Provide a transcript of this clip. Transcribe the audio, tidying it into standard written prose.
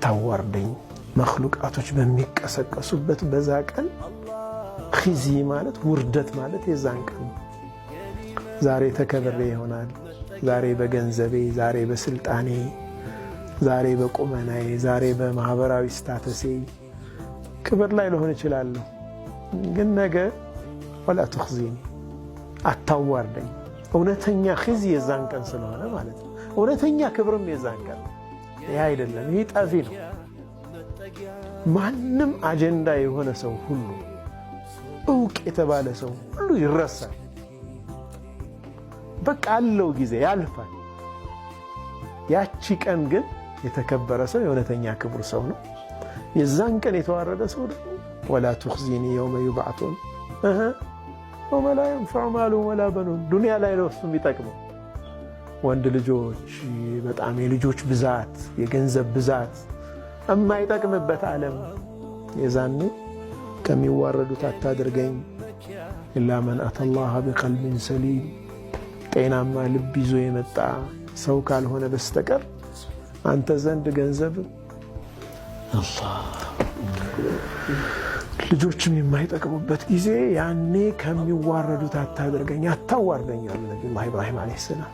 አታዋርደኝ። መክሉቃቶች በሚቀሰቀሱበት በዛ ቀን خزي ማለት ውርደት ማለት የዛን ቀን ነው። ዛሬ ተከብሬ ይሆናል፣ ዛሬ በገንዘቤ፣ ዛሬ በስልጣኔ፣ ዛሬ በቁመናዬ፣ ዛሬ በማህበራዊ status ኤ ክብር ላይ ልሆን እችላለሁ። ግን ነገ ولا تخزني አታዋርደኝ። እውነተኛ خزي የዛን ቀን ስለሆነ ማለት ነው። እውነተኛ ክብርም የዛን ቀን ነው። ይህ አይደለም፣ ይህ ጠፊ ነው። ማንም አጀንዳ የሆነ ሰው ሁሉ እውቅ የተባለ ሰው ሁሉ ይረሳል። በቃ አለው ጊዜ ያልፋል። ያቺ ቀን ግን የተከበረ ሰው የእውነተኛ ክቡር ሰው ነው። የዛን ቀን የተዋረደ ሰው ደግሞ ولا تخزني يوم يبعثون يوم لا ينفع مال ولا بنون። ዱንያ ላይ ነው እሱ የሚጠቅመው። ወንድ ልጆች በጣም የልጆች ብዛት፣ የገንዘብ ብዛት የማይጠቅምበት ዓለም የዛኔ ከሚዋረዱት አታድርገኝ። إلا من أتى الله بقلب سليم፣ ጤናማ ልብ ይዞ የመጣ ሰው ካልሆነ በስተቀር አንተ ዘንድ ገንዘብ ልጆችም የማይጠቅሙበት ጊዜ ያኔ ከሚዋረዱት አታድርገኝ፣ አታዋርደኝ አሉ ነቢዩላህ ኢብራሂም ዓለይሂ ሰላም።